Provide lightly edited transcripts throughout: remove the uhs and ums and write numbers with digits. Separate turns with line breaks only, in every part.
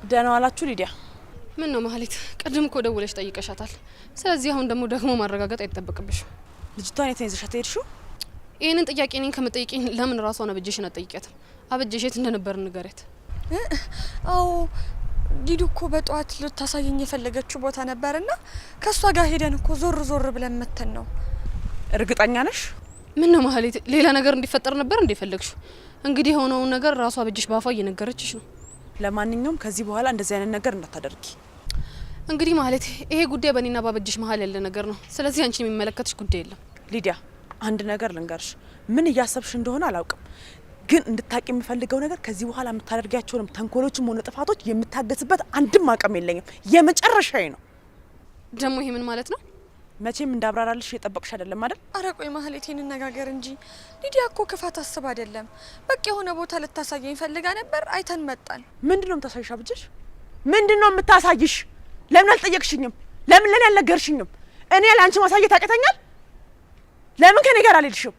ደህና ዋላችሁ ሊዲያ።
ምን ነው ማህሌት፣ ቅድም እኮ ደውለሽ ጠይቀሻታል። ስለዚህ አሁን ደግሞ ደግሞ ማረጋገጥ አይጠበቅብሽም።
ልጅቷን የት ነው ይዘሻት የሄድሽው?
ይህንን ጥያቄ እኔን ከምጠይቂኝ ለምን ራሷን አበጀሽን አትጠይቂያትም? አበጀሽ የት እንደነበር ንገሪያት።
አዎ፣ ሊዱ እኮ በጠዋት ልታሳየኝ የፈለገችው ቦታ ነበርና ከእሷ ጋር ሄደን እኮ ዞር ዞር ብለን መተን ነው።
እርግጠኛ ነሽ?
ምን ነው ማህሌት፣ ሌላ ነገር እንዲፈጠር ነበር እንደ ፈለግሽው? እንግዲህ የሆነውን ነገር ራሷ አበጀሽ ባፏ እየነገረችሽ ነው።
ለማንኛውም ከዚህ በኋላ እንደዚህ አይነት ነገር እንዳታደርጊ።
እንግዲህ ማህሌት፣ ይሄ ጉዳይ በእኔና ባበጀሽ መሀል ያለ ነገር ነው። ስለዚህ አንቺን የሚመለከትሽ ጉዳይ የለም።
ሊዲያ፣ አንድ ነገር ልንገርሽ። ምን እያሰብሽ እንደሆነ አላውቅም፣ ግን እንድታቂ የምፈልገው ነገር ከዚህ በኋላ የምታደርጊያቸውንም ተንኮሎችም ሆነ ጥፋቶች የምታገስበት አንድም አቅም የለኝም። የመጨረሻዬ ነው።
ደግሞ ይሄ ምን ማለት ነው?
መቼም እንዳብራራልሽ የጠበቅሽ አይደለም አይደል?
አረ ቆይ ማህሌት፣ እንነጋገር እንጂ። ሊዲያ እኮ ክፋት አስብ አይደለም። በቃ የሆነ ቦታ ልታሳየኝ ፈልጋ ነበር፣ አይተን መጣን።
ምንድን ነው የምታሳይሽ? አብጀሽ ምንድን ነው የምታሳይሽ? ለምን አልጠየቅሽኝም? ለምን ለኔ አልነገርሽኝም? እኔ ለአንቺ ማሳየት አቅተኛል? ለምን ከኔ ጋር አልሄድሽም?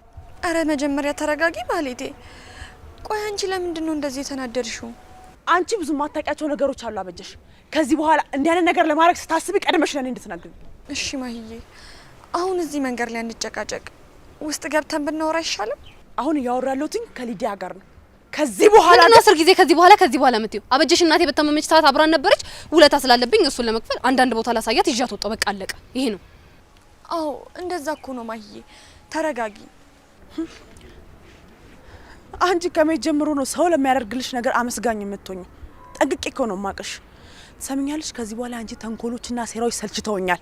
አረ መጀመሪያ ተረጋጊ ማህሌቴ። ቆይ አንቺ ለምንድን ነው እንደዚህ የተናደድሽው?
አንቺ ብዙ የማታውቂያቸው ነገሮች አሉ አበጀሽ። ከዚህ በኋላ እንዲህ አይነት ነገር ለማድረግ ስታስቢ ቀድመሽ ለኔ እንድትነግሪኝ።
እሺ ማህዬ፣ አሁን እዚህ መንገድ ላይ አንጨቃጨቅ፣ ውስጥ ገብተን ብናወራ አይሻልም?
አሁን እያወራ ያለሁትኝ ከሊዲያ ጋር ነው። ከዚህ በኋላ
ምንድነው 10 ጊዜ ከዚህ በኋላ ከዚህ በኋላ የምትይው? አበጀሽ እናቴ በታመመች ሰዓት አብራን ነበረች። ውለታ ስላለብኝ እሱን ለመክፈል አንዳንድ ቦታ ላሳያት ይዣት ወጣሁ። በቃ አለቀ። ይሄ ነው።
አዎ እንደዛ እኮ ነው ማህዬ፣ ተረጋጊ።
አንቺ ከመቼ ጀምሮ ነው ሰው ለሚያደርግልሽ ነገር አመስጋኝ የምትሆኚው? ጠንቅቄ እኮ ነው የማውቅሽ። ትሰሚኛለሽ? ከዚህ በኋላ አንቺ ተንኮሎችና ሴራዎች ሰልችተውኛል፣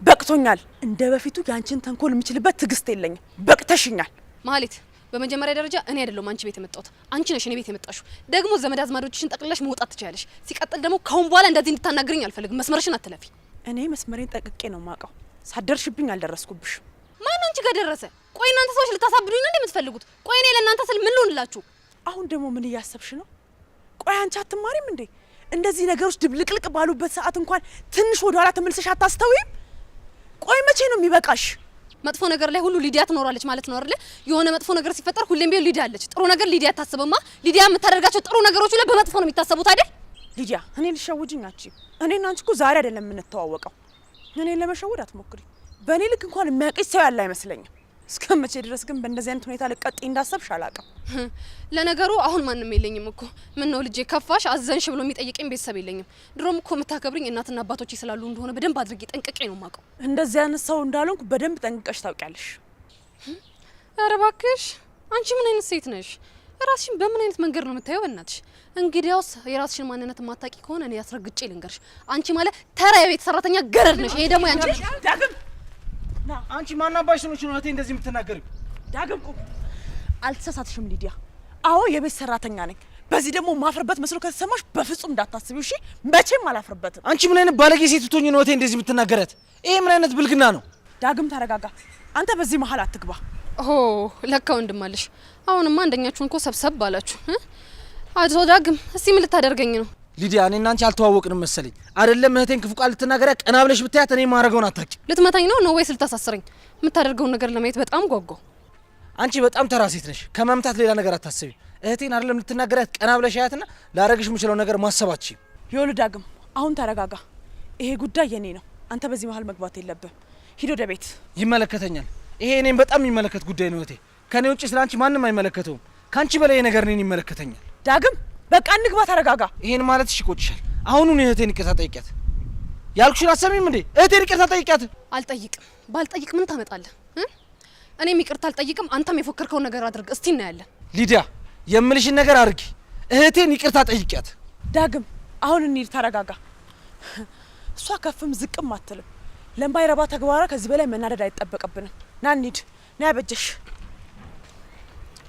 በቅቶኛል። እንደ በፊቱ የአንቺን ተንኮል የምችልበት ትዕግስት የለኝም። በቅተሽኛል።
ማህሌት፣ በመጀመሪያ ደረጃ እኔ አይደለሁም አንቺ ቤት የመጣሁት፣ አንቺ ነሽ እኔ ቤት የመጣሽው። ደግሞ ዘመድ አዝማዶችሽን ጠቅልለሽ መውጣት ትችያለሽ። ሲቀጥል ደግሞ ከአሁን በኋላ እንደዚህ እንድታናግሪኝ አልፈልግም። መስመርሽን አትለፊ።
እኔ መስመሬን ጠንቅቄ ነው የማውቀው። ሳደርሽብኝ አልደረስኩብሽም።
ማን አንቺ ጋር ደረሰ? ቆይ እናንተ ሰዎች ልታሳብዱኝ ነው እንዴ የምትፈልጉት? ቆይ እኔ ለእናንተ ስል ምን ልሆንላችሁ?
አሁን ደግሞ ምን እያሰብሽ ነው? ቆይ አንቺ አትማሪም እንዴ? እንደዚህ ነገሮች ድብልቅልቅ ባሉበት ሰዓት እንኳን ትንሽ ወደ ኋላ ተመልሰሽ አታስተውይም? ቆይ መቼ ነው የሚበቃሽ?
መጥፎ ነገር ላይ ሁሉ ሊዲያ ትኖራለች ማለት ነው አይደለ? የሆነ መጥፎ ነገር ሲፈጠር ሁሌም ቢሆን ሊዲያ አለች። ጥሩ ነገር ሊዲያ አታስብማ። ሊዲያ የምታደርጋቸው ጥሩ ነገሮች ሁሉ በመጥፎ ነው የሚታሰቡት አይደል?
ሊዲያ፣ እኔ ልሸውጅኝ አትችይም። እኔና አንቺ እኮ ዛሬ አይደለም የምንተዋወቀው። እኔን ለመሸወድ አትሞክሪ። በእኔ ልክ እንኳን የሚያውቅሽ ሰው ያለ አይመስለኝም። እስከ መቼ ድረስ ግን በእንደዚህ አይነት ሁኔታ ልቀጥይ እንዳሰብሽ አላውቅም።
ለነገሩ አሁን ማንም የለኝም እኮ። ምን ነው ልጄ ከፋሽ አዘንሽ ብሎ የሚጠይቀኝ ቤተሰብ የለኝም። ድሮም እኮ የምታከብሪኝ እናትና አባቶቼ ስላሉ እንደሆነ በደንብ አድርጌ ጠንቅቄ ነው የማውቀው።
እንደዚህ አይነት ሰው እንዳልሆንኩ በደንብ ጠንቅቀሽ ታውቂያለሽ።
ኧረ እባክሽ አንቺ ምን አይነት ሴት ነሽ? ራስሽን በምን አይነት መንገድ ነው የምታየው? በእናትሽ እንግዲያውስ የራስሽን ማንነት የማታውቂ ከሆነ እኔ አስረግጬ ልንገርሽ፣ አንቺ ማለት ተራ የቤት ሰራተኛ ገረድ ነሽ። ይሄ ደግሞ ያንቺ
ዳግም
አንቺ ማናባሽ ነው እህቴ እንደዚህ የምትናገሪው?
ዳግም ቁም። አልተሳሳትሽም ሊዲያ። አዎ የቤት ሰራተኛ ነኝ። በዚህ ደግሞ ማፍርበት መስሎ ከተሰማሽ በፍጹም እንዳታስቢው እሺ። መቼም አላፍርበትም።
አንቺ ምን አይነት ባለጌ ሴት ብትሆኚ ነው እህቴ እንደዚህ የምትናገረት? ይሄ ምን አይነት ብልግና ነው?
ዳግም ተረጋጋ። አንተ በዚህ መሀል አትግባ።
ኦ ለካ ወንድም አለሽ። አሁንማ አንደኛችሁን እኮ ሰብሰብ አላችሁ። አቶ ዳግም እስቲ ምን ልታደርገኝ ነው?
ሊዲያ እኔና አንቺ አልተዋወቅንም መሰለኝ። አይደለም እህቴን ክፉ ቃል ልትናገሪያ ቀና ብለሽ ብታያት እኔ የማደርገውን አታውቂም።
ልትመታኝ ነው ነው ወይስ ልታሳስረኝ? የምታደርገውን ነገር ለማየት በጣም ጓጓ።
አንቺ በጣም ተራ ሴት ነሽ። ከመምታት ሌላ ነገር አታስቢ። እህቴን አይደለም ልትናገሪያት ቀና ብለሽ አያትና ላረግሽ የምችለው ነገር ማሰባች።
ይኸውልህ ዳግም አሁን ተረጋጋ። ይሄ ጉዳይ የኔ ነው። አንተ በዚህ መሀል መግባት የለብህም። ሂድ ወደ ቤት።
ይመለከተኛል። ይሄ እኔን በጣም የሚመለከት ጉዳይ ነው እህቴ። ከኔ ውጭ ስለ አንቺ ማንም አይመለከተውም። ከአንቺ በላይ ይሄ ነገር እኔን ይመለከተኛል።
ዳግም በቃ እንግባ። ተረጋጋ።
ይሄን ማለትሽ ይቆጭሻል። አሁኑን እህቴን ይቅርታ ጠይቂያት። ያልኩሽን አትሰሚም እንዴ? እህቴን ይቅርታ ጠይቂያት።
አልጠይቅም። ባልጠይቅ ምን ታመጣለህ? እኔም ይቅርታ አልጠይቅም። አንተም የፎከርከውን ነገር አድርግ። እስቲ እናያለን።
ሊዲያ የምልሽን ነገር አድርጊ። እህቴን ይቅርታ ጠይቂያት።
ዳግም አሁን እንሂድ። ተረጋጋ። እሷ ከፍም ዝቅም አትልም። ለማይረባ ተግባሯ ከዚህ በላይ መናደድ አይጠበቅብንም። ና እንሂድ። ና ያበጀሽ።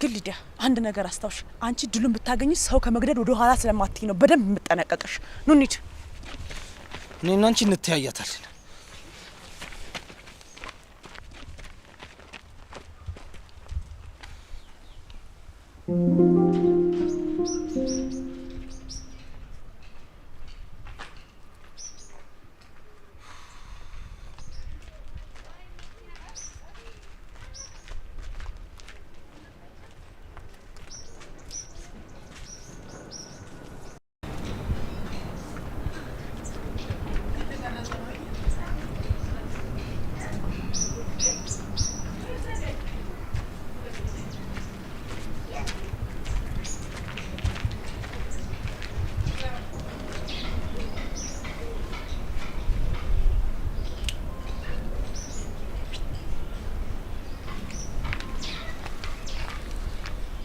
ግን ሊዲያ አንድ ነገር አስታውሽ። አንቺ ድሉን ብታገኝ ሰው ከመግደል ወደ ኋላ ስለማትይ ነው በደንብ የምጠነቀቅሽ። ኑ እንሂድ።
እኔና አንቺ እንተያያታለን።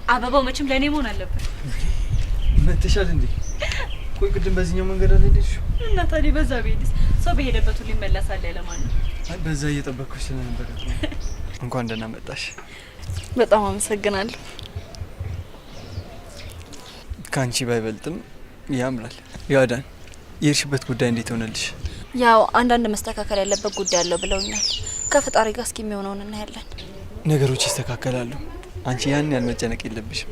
አበባው መቼም ለእኔ መሆን አለበት።
መተሻል እንዴ? ቆይ ቅድም በዚህኛው መንገድ አለ እንዴ?
እና ታዲያ በዛ ብሄድስ ሰው በሄደበት ሁሉ ይመለሳል ያለ ማን ነው?
አይ በዛ እየጠበቅኩሽ ስለነበረ እንኳን ደህና መጣሽ።
በጣም አመሰግናለሁ።
ከአንቺ ባይበልጥም ያምራል። ያዳን የሄድሽበት ጉዳይ እንዴት ሆነልሽ?
ያው አንዳንድ መስተካከል ያለበት ጉዳይ አለው ብለውኛል። ከፈጣሪ ጋር እስኪ የሚሆነውን እናያለን።
ነገሮች ይስተካከላሉ። አንቺ ያን ያህል መጨነቅ የለብሽም።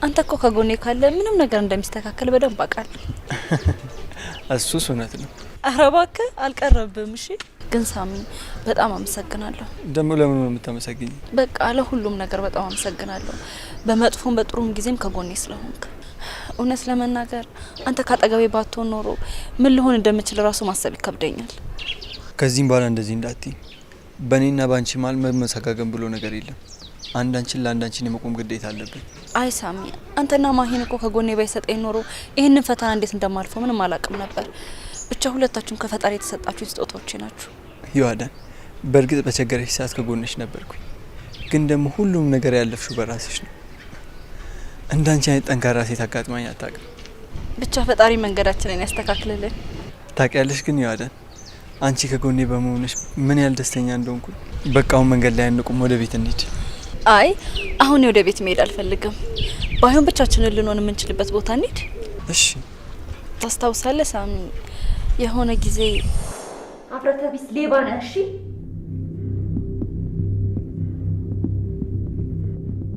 አንተ እኮ ከጎኔ ካለ ምንም ነገር እንደሚስተካከል በደንብ አውቃለሁ።
እሱስ እውነት ነው።
ኧረ እባክህ አልቀረብም። እሺ
ግን ሳሚ በጣም አመሰግናለሁ።
ደግሞ ለምን ነው የምታመሰግኝ?
በቃ ለሁሉም ነገር በጣም አመሰግናለሁ። በመጥፎም በጥሩም ጊዜም ከጎኔ ስለሆንክ። እውነት ለመናገር አንተ ካጠገቤ ባትሆን ኖሮ ምን ልሆን እንደምችል ራሱ ማሰብ ይከብደኛል።
ከዚህም በኋላ እንደዚህ እንዳትይ። በእኔና በአንቺ መሀል መመሰጋገን ብሎ ነገር የለም። አንዳንችን ለአንዳንችን የመቆም ግዴታ አለብን።
አይ ሳሚ፣ አንተና ማሂን እኮ ከጎኔ ባይሰጠኝ ኖሮ ይህንን ፈተና እንዴት እንደማልፈው ምንም አላውቅም ነበር። ብቻ ሁለታችሁም ከፈጣሪ የተሰጣችሁ ስጦታዎቼ ናችሁ።
ይዋዳን፣ በእርግጥ በቸገረሽ ሰዓት ከጎንሽ ነበርኩኝ፣ ግን ደግሞ ሁሉም ነገር ያለፍሽው በራስሽ ነው። እንዳንቺ አይነት ጠንካራ ሴት አጋጥማኝ አታውቅም።
ብቻ ፈጣሪ መንገዳችንን ያስተካክልልን።
ታውቂያለሽ ግን ይዋዳን፣ አንቺ ከጎኔ በመሆንሽ ምን ያህል ደስተኛ እንደሆንኩ። በቃ አሁን መንገድ ላይ አንቁም፣ ወደ ቤት እንሂድ።
አይ አሁን ወደ ቤት መሄድ አልፈልግም። ባይሆን ብቻችንን ልንሆን የምንችልበት ቦታ እንሂድ።
እሺ።
ታስታውሳለህ ሳሚ፣ የሆነ ጊዜ
አፍረተ ቢስ ሌባ ነህ። እሺ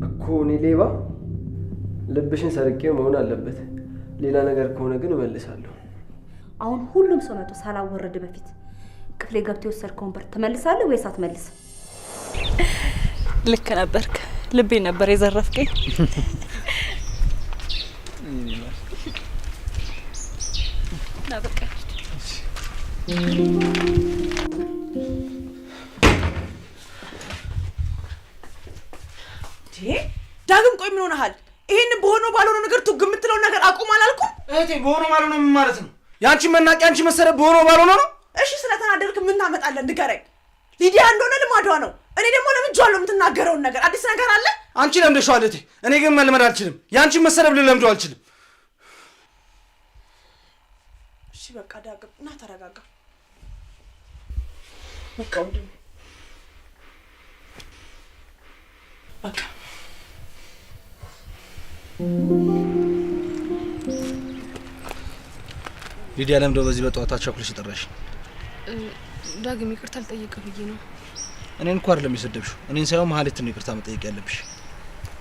እኮ እኔ ሌባ? ልብሽን ሰርቄው መሆን አለበት። ሌላ ነገር ከሆነ ግን እመልሳለሁ።
አሁን ሁሉም ሰው መቶ ሳላወረድ በፊት ክፍሌ ገብቶ የወሰድከውን ብር ትመልሳለህ ወይስ አትመልስም?
ልክ ነበርክ። ልቤ ነበር የዘረፍከኝ።
ና በቃ
ዳግም ቆይ ምን ሆነሃል? ይሄንን በሆነው ባልሆነው ነገር ቱግ የምትለውን ነገር አቁም አላልኩም?
እህቴ በሆነው ባልሆነው ምን ማለት ነው? ያንቺ መናቅ ያንቺ መሰደብ በሆነው ባልሆነው ነው?
እሺ ስለተናደድክ ምን ታመጣለህ? ንገረኝ። ሊዲያ እንደሆነ ልማዷ ነው። እኔ ደግሞ ለምጄዋለሁ የምትናገረውን ነገር። አዲስ ነገር አለ?
አንቺ ለምደሽዋል እህቴ፣ እኔ ግን መልመድ አልችልም። ያንቺን መሰደብ ልለምደው አልችልም።
እሺ በቃ ዳግም እና ተረጋጋ። በቃ ወንድሜ በቃ
ሊዲያ ለምደው በዚህ በጠዋት አቻኩለሽ የጠራሽ?
ዳግም ይቅርታ ልጠይቅህ ብዬ ነው።
እኔን እኮ አይደለም የሰደብሽው፣ እኔን ሳይሆን መሀሌትን ነው ይቅርታ መጠየቅ ያለብሽ።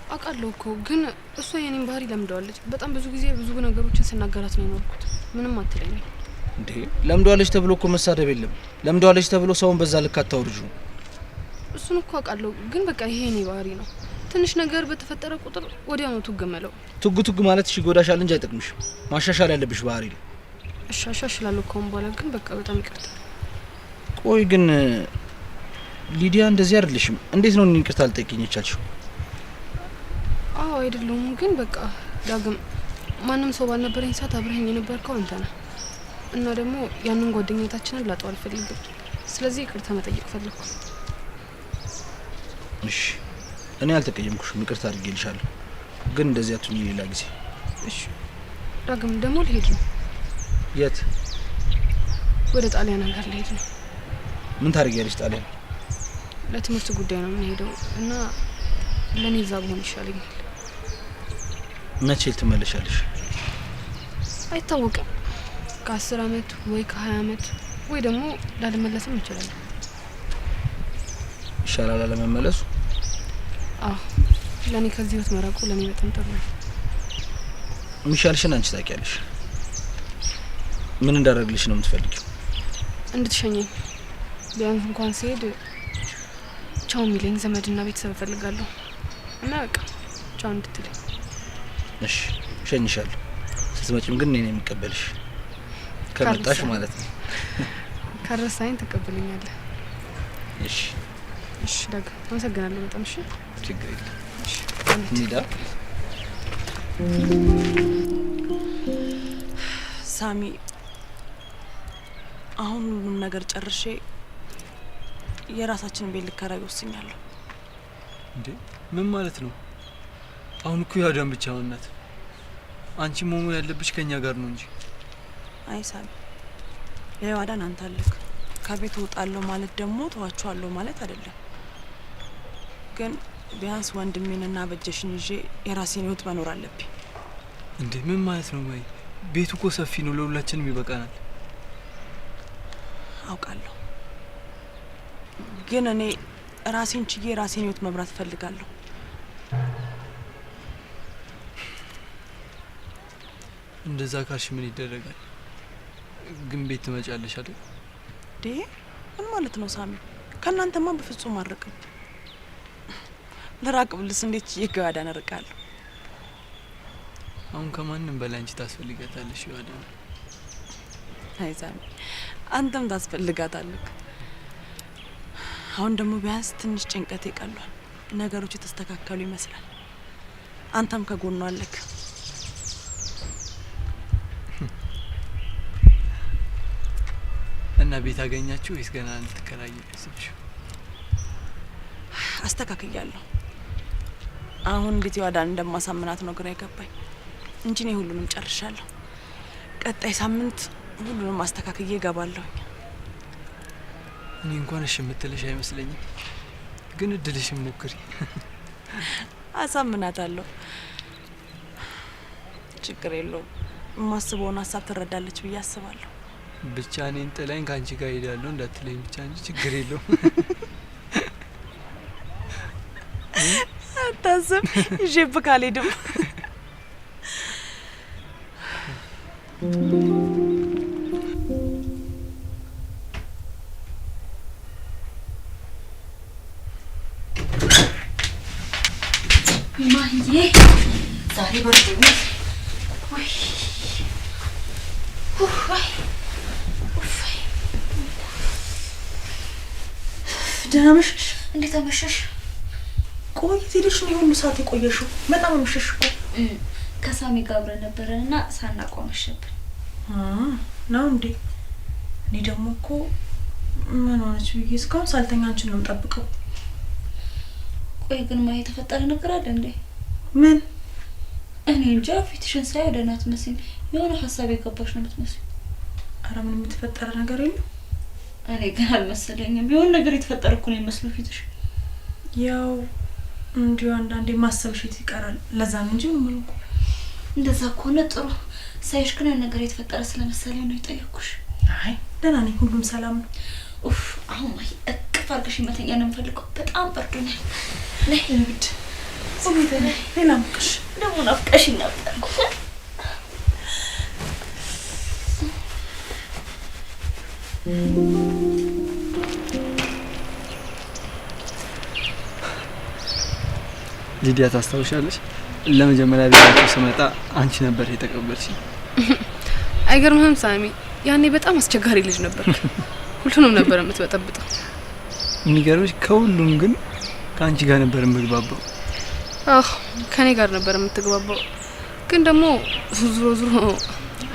አውቃለሁ እኮ ግን እሷ የኔን ባህሪ ለምደዋለች። በጣም ብዙ ጊዜ ብዙ ነገሮችን ስናገራት ነው የኖርኩት። ምንም አትለኝም።
እንዴ ለምደዋለች ተብሎ እኮ መሳደብ የለም። ለምደዋለች ተብሎ ሰውን በዛ ልክ አታውርጁ።
እሱን እኮ አውቃለሁ፣ ግን በቃ ይሄ የኔ ባህሪ ነው። ትንሽ ነገር በተፈጠረ ቁጥር ወዲያው ነው ቱግ መለው።
ቱግ ቱግ ማለት እሺ ይጎዳሻል እንጂ አይጠቅምሽም። ማሻሻል ያለብሽ ባህሪ ነው።
እሺ አሻሽላለሁ ከአሁን በኋላ ግን በቃ በጣም ይቅርታ።
ቆይ ግን ሊዲያ እንደዚህ አይደለሽም። እንዴት ነው እኔን ይቅርታ ልጠይቅኝ የቻልሽው?
አዎ አይደለሁም፣ ግን በቃ ዳግም ማንም ሰው ባልነበረኝ ሰዓት አብረኸኝ የነበርከው አንተ ነህ እና ደግሞ ያንን ጓደኝነታችንን ላጠው አልፈልግም። ስለዚህ ይቅርታ መጠየቅ ፈለግኩ።
እሺ እኔ አልተቀየምኩሽም፣ ይቅርታ አድርጌልሻለሁ። ግን እንደዚህ አትሁኚ ሌላ ጊዜ።
እሺ ዳግም ደግሞ ልሄድ ነው።
የት?
ወደ ጣሊያን ሀገር ልሄድ ነው።
ምን ታደርጊያለሽ ጣሊያን?
ለትምህርት ጉዳይ ነው የምንሄደው እና ለእኔ እዛ ብሆን ይሻለኛል።
መቼ ትመለሻለሽ?
አይታወቅም። ከ10 አመት ወይ ከ20 አመት ወይ ደግሞ ላልመለስም እችላለሁ።
ይሻላል አለመመለሱ?
አዎ ለእኔ ከዚህ ህይወት መራቁ ለእኔ በጣም ጥሩ ነው።
የሚሻልሽን አንቺ ታውቂያለሽ። ምን እንዳደረግልሽ ነው የምትፈልጊው?
እንድትሸኘኝ ቢያንስ እንኳን ስሄድ ቻው የሚለኝ ዘመድና ቤተሰብ እፈልጋለሁ እና በቃ ቻው እንድትለኝ።
እሺ እሸኝሻለሁ። ስትመጪም ግን እኔ ነኝ የምቀበልሽ፣ ከመጣሽ ማለት ነው።
ካልረሳኸኝ ትቀበለኛለህ።
እሺ
እሺ ዳግም አመሰግናለሁ በጣም። እሺ
ችግር የለም። እንሂዳ።
ሳሚ አሁን ሁሉንም ነገር ጨርሼ የራሳችንን ቤት ልከራይ ወስኛለሁ።
እንዴ ምን ማለት ነው? አሁን እኮ ያዳን ብቻዋን ናት። አንቺ መሆን ያለብሽ ከኛ ጋር ነው እንጂ።
አይ ሳሚ፣ ለዮአዳን አንተ አለክ። ከቤት እወጣለሁ ማለት ደግሞ ተዋቸዋለሁ ማለት አይደለም። ግን ቢያንስ ወንድሜንና በጀሽን ይዤ የራሴን ህይወት መኖር አለብኝ።
እንዴ ምን ማለት ነው? ማይ ቤቱ እኮ ሰፊ ነው፣ ለሁላችንም ይበቃናል።
አውቃለሁ፣ ግን እኔ ራሴን ችዬ የራሴን ህይወት መምራት እፈልጋለሁ።
እንደዛ ካልሽ ምን ይደረጋል? ግን ቤት ትመጫለሽ አይደል?
ዴ ምን ማለት ነው ሳሚ? ከእናንተማ በፍጹም አልርቅም። ልራቅ ብልስ እንዴት ችዬ ከዮአዳን እርቃለሁ?
አሁን ከማንም በላይ አንቺ ታስፈልጋታለሽ ዮአዳን።
አይ ሳሚ፣ አንተም ታስፈልጋታለህ። አሁን ደግሞ ቢያንስ ትንሽ ጭንቀቴ ቀሏል። ነገሮች የተስተካከሉ ይመስላል። አንተም ከጎኗ አለክ።
እና ቤት አገኛችሁ ወይስ ገና ልትከራይ ያሰብሽው?
አስተካክያለሁ። አሁን እንዴት ዮአዳን እንደማሳምናት ነው ግራ የገባኝ እንጂ እኔ ሁሉንም ጨርሻለሁ። ቀጣይ ሳምንት ሁሉንም አስተካክዬ እገባለሁኝ።
እኔ እንኳን እሺ የምትልሽ አይመስለኝም፣ ግን እድልሽን ሞክሪ።
አሳምናታለሁ። ችግር የለውም። የማስበውን ሀሳብ ትረዳለች ብዬ አስባለሁ።
ብቻ እኔን ጥላኝ ከአንቺ ጋር እሄዳለሁ እንዳትለኝ ብቻ እንጂ ችግር የለውም።
አታስብ፣ ይዤብህ አልሄድም።
ማዬ ዛሬ በርዶኛል። ወይ ወይ
ደህና መሸሽ።
እንዴት አመሸሽ?
ቆይ ሄደሽ ነው የሁሉ ሰዓት የቆየሽው? በጣም አመሸሽ እኮ።
ከሳሚ ጋር አብረን ነበረን እና ሳናውቀው መሸብን።
ነው እንዴ? እኔ ደግሞ እኮ ምን ሆነች ብዬ እስካሁን ሳልተኛ አንቺን ነው የምጠብቀው።
ቆይ ግን ማዬ የተፈጠረ ነገር አለ እንዴ?
ምን?
እኔ እንጃ። ፊትሽን ሳይ ደህና አትመስይም። የሆነ ሀሳብ የገባሽ ነው የምትመስይው።
ኧረ ምንም የተፈጠረ ነገር የለም።
እኔ ግን አልመሰለኝም። የሆነ ነገር የተፈጠረ እኮ ነው የሚመስለው ፊትሽ።
ያው እንዲሁ አንዳንዴ ማሰብሽ ይቀራል። ለዛ ነው እንጂ ምንም አልሆንኩም።
እንደዛ ከሆነ ጥሩ። ሳይሽ ግን የሆነ ነገር የተፈጠረ ስለመሰለኝ ነው የጠየኩሽ።
አይ ደህና ነኝ፣ ሁሉም ሰላም ነው።
ኡፍ አሁን ማይ እቅፍ አድርገሽ መተኛ ነው የምፈልገው። በጣም በርዶኛል። ነይ
እብድ ሌላ ምቅሽ
ደግሞ ናፍቀሽኝ ነበር።
ሊዲያ ታስታውሻለሽ? ለመጀመሪያ ቤታችሁ ስመጣ አንቺ ነበር የተቀበልሽኝ።
አይገርምህም ሳሚ? ያኔ በጣም አስቸጋሪ ልጅ ነበር። ሁሉንም ነበር የምትበጠብጠው።
የሚገርምሽ ከሁሉም ግን ከአንቺ ጋር ነበር የምግባባው።
አዎ ከኔ ጋር ነበር የምትግባባው። ግን ደግሞ ዙሮ ዙሮ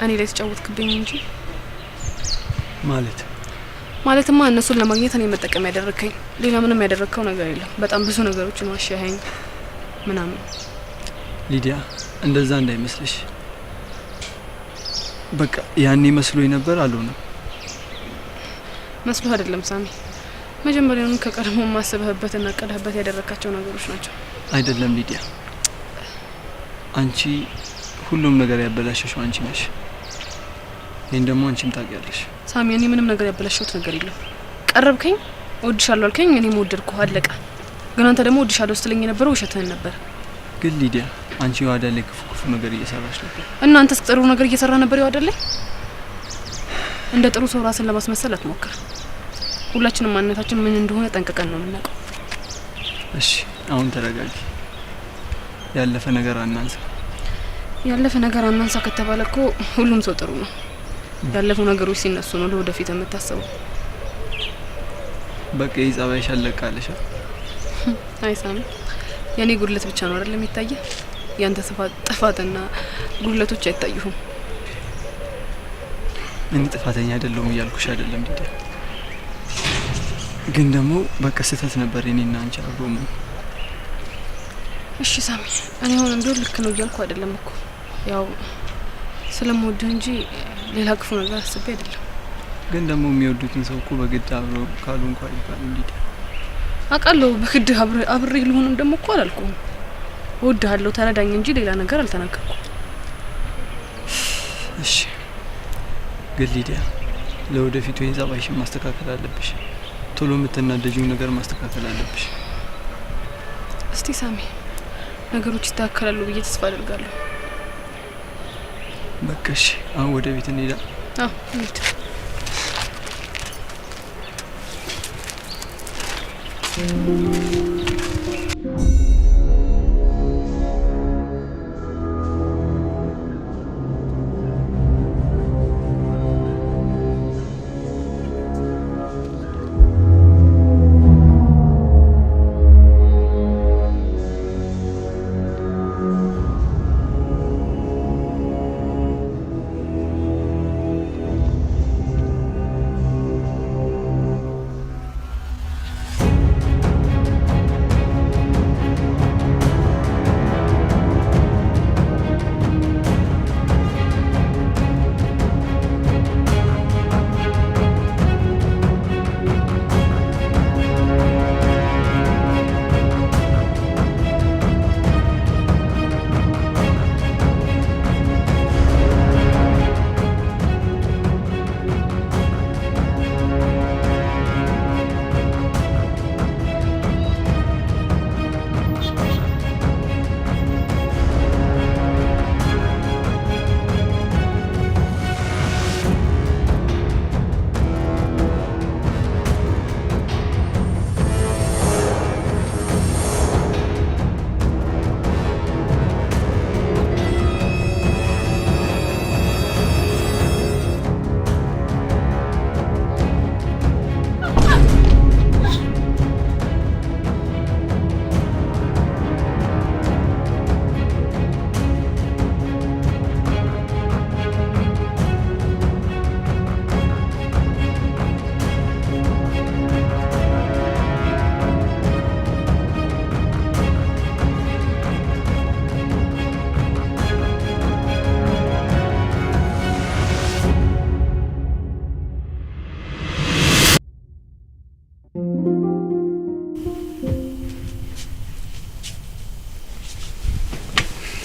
እኔ ላይ ተጫወትክብኝ እንጂ።
ማለት
ማለትማ እነሱን ለማግኘት እኔ መጠቀም ያደረከኝ፣ ሌላ ምንም ያደረከው ነገር የለም። በጣም ብዙ ነገሮችን ዋሻኸኝ ምናምን።
ሊዲያ እንደዛ እንዳይመስልሽ። በቃ ያኔ መስሎኝ ነበር አልሆነም።
መስሎ አይደለም ሳሚ፣ መጀመሪያውኑ ከቀድሞ ማሰብህበትና ቀደህበት ያደረካቸው ነገሮች ናቸው።
አይደለም ሊዲያ፣ አንቺ ሁሉም ነገር ያበላሸሽው አንቺ ነሽ። ይሄን ደግሞ አንቺም ታውቂያለሽ።
ሳሚ፣ እኔ ምንም ነገር ያበላሸሁት ነገር የለም። ቀረብከኝ፣ እወድሻለሁ አልከኝ፣ እኔም ወደድኩህ፣ አለቀ። ግን አንተ ደግሞ እወድሻለሁ ስትለኝ የነበረው ውሸትህን ነበር።
ግን ሊዲያ፣ አንቺ ዮአዳን ላይ ክፉ ክፉ ነገር እየሰራሽ ነበር።
እና አንተስ ጥሩ ነገር እየሰራ ነበር ዮአዳን ላይ? እንደ ጥሩ ሰው ራስን ለማስመሰል አትሞክር። ሁላችንም ማንነታችን ምን እንደሆነ ጠንቅቀን ነው የምናውቀው።
እሺ አሁን ተረጋጊ። ያለፈ ነገር አናንሳ።
ያለፈ ነገር አናንሳ ከተባለ እኮ ሁሉም ሰው ጥሩ ነው። ያለፉ ነገሮች ሲነሱ ነው ለወደፊት የምታስበው።
በቃ ይህ ጸባይሽ አለቃለሽ።
አይ ሳሚ፣ የኔ ጉድለት ብቻ ነው አይደል የሚታየህ? ያንተ ጥፋትና ጉድለቶች አይታዩህም።
እኔ ጥፋተኛ አይደለሁም እያልኩሽ አይደለም ሊዲያ፣ ግን ደግሞ በቃ ስህተት ነበር የኔና አንቺ አብሮ መሆን።
እሺ ሳሚ፣ እኔ አሁንም ቢሆን ልክ ነው እያልኩ አይደለም እኮ፣ ያው ስለምወድህ እንጂ ሌላ ክፉ ነገር አስቤ አይደለም።
ግን ደግሞ የሚወዱትን ሰው እኮ በግድ አብሮ ካሉ እንኳን ይባል እንዴ።
አውቃለሁ፣ በግድ አብሬ ልሆንም ደግሞ እኮ አላልኩም። እወድሃለሁ፣ ተረዳኝ እንጂ ሌላ ነገር አልተናገርኩም።
እሺ ግን ሊዲያ፣ ለወደፊቱ ይሄን ጸባይሽን ማስተካከል አለብሽ። ቶሎ የምትናደጂውን ነገር ማስተካከል አለብሽ።
እስቲ ሳሚ፣ ነገሮች ይስተካከላሉ ብዬ ተስፋ አደርጋለሁ።
በቃ እሺ፣ አሁን ወደ ቤት እንሂዳ።
አዎ እንሂድ።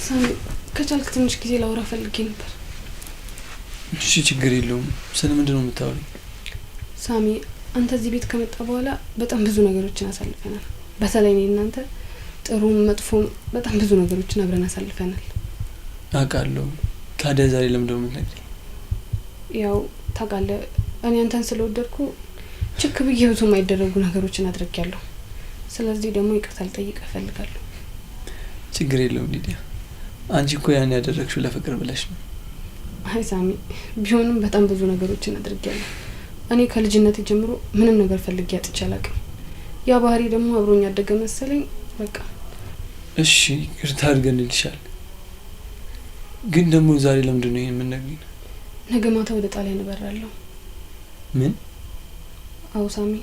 ሳሚ፣ ከቻልክ ትንሽ ጊዜ ላውራ ፈልጌ ነበር።
እሺ ችግር የለውም። ስለ ምንድን ነው የምታወሪኝ?
ሳሚ፣ አንተ እዚህ ቤት ከመጣ በኋላ በጣም ብዙ ነገሮችን አሳልፈናል። በተለይ እኔ እናንተ ጥሩም መጥፎም በጣም ብዙ ነገሮችን አብረን አሳልፈናል።
አውቃለሁ። ታዲያ ዛሬ ለምንድን ነው የምትነግሪኝ?
ያው ታውቃለህ፣ እኔ አንተን ስለወደድኩ ችክ ብዬ ብዙ የማይደረጉ ነገሮችን አድርጌያለሁ። ስለዚህ ደግሞ ይቅርታ ልጠይቅህ እፈልጋለሁ።
ችግር የለውም ሊዲያ፣ አንቺ እኮ ያን ያደረግሽው ለፍቅር ብለሽ ነው።
አይ ሳሚ፣ ቢሆንም በጣም ብዙ ነገሮችን አድርጌያለሁ። እኔ ከልጅነቴ ጀምሮ ምንም ነገር ፈልጌ አጥቼ አላውቅም። ያ ባህሪ ደግሞ አብሮኝ ያደገ መሰለኝ። በቃ
እሺ ይቅርታ አድርገንልሻል። ግን ደግሞ ዛሬ ለምንድን ነው ይሄን የምንነግሪኝ?
ነገ ማታ ወደ ጣሊያን እበራለሁ።
ምን?
አዎ ሳሚ፣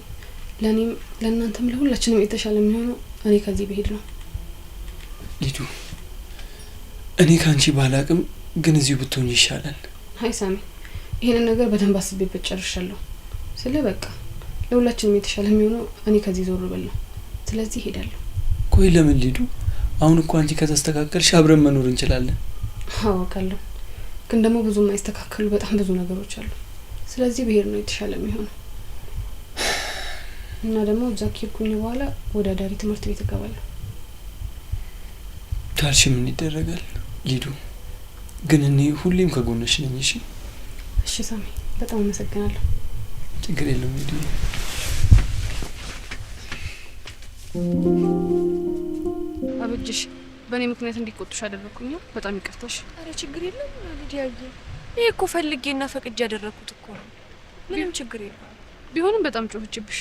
ለእኔም ለእናንተም ለሁላችንም የተሻለ የሚሆነው እኔ ከዚህ ብሄድ ነው።
ሊዱ፣ እኔ ካንቺ ባላቅም ግን እዚሁ ብትሆኝ ይሻላል።
አይ ሳሚ፣ ይሄንን ነገር በደንብ አስቤበት ጨርሻለሁ። ስለ በቃ ለሁላችንም የተሻለ የሚሆነው እኔ ከዚህ ዞር ብል ነው። ስለዚህ እሄዳለሁ።
ቆይ ለምን ሊዱ? አሁን እኮ አንቺ ከተስተካከልሽ አብረን መኖር እንችላለን።
አዎ አውቃለሁ፣ ግን ደግሞ ብዙ የማይስተካከሉ በጣም ብዙ ነገሮች አሉ። ስለዚህ ብሄድ ነው የተሻለ የሚሆነው። እና ደግሞ እዛ ከሄድኩኝ በኋላ ወደ አዳሪ ትምህርት ቤት እገባለሁ።
ካልሽ ምን ይደረጋል ሊዱ? ግን እኔ ሁሌም ከጎንሽ ነኝ። እሺ?
እሺ ሳሚ፣ በጣም አመሰግናለሁ።
ችግር የለውም ሊዱ።
አበጀሽ፣ በእኔ ምክንያት እንዲቆጡሽ አደረኩኝ። በጣም ይቅርታሽ።
አረ ችግር የለም ሊዲያዬ፣ ይሄ እኮ ፈልጌና ፈቅጄ ያደረኩት እኮ ነው። ምንም ችግር የለም።
ቢሆንም በጣም ጮኸችብሽ።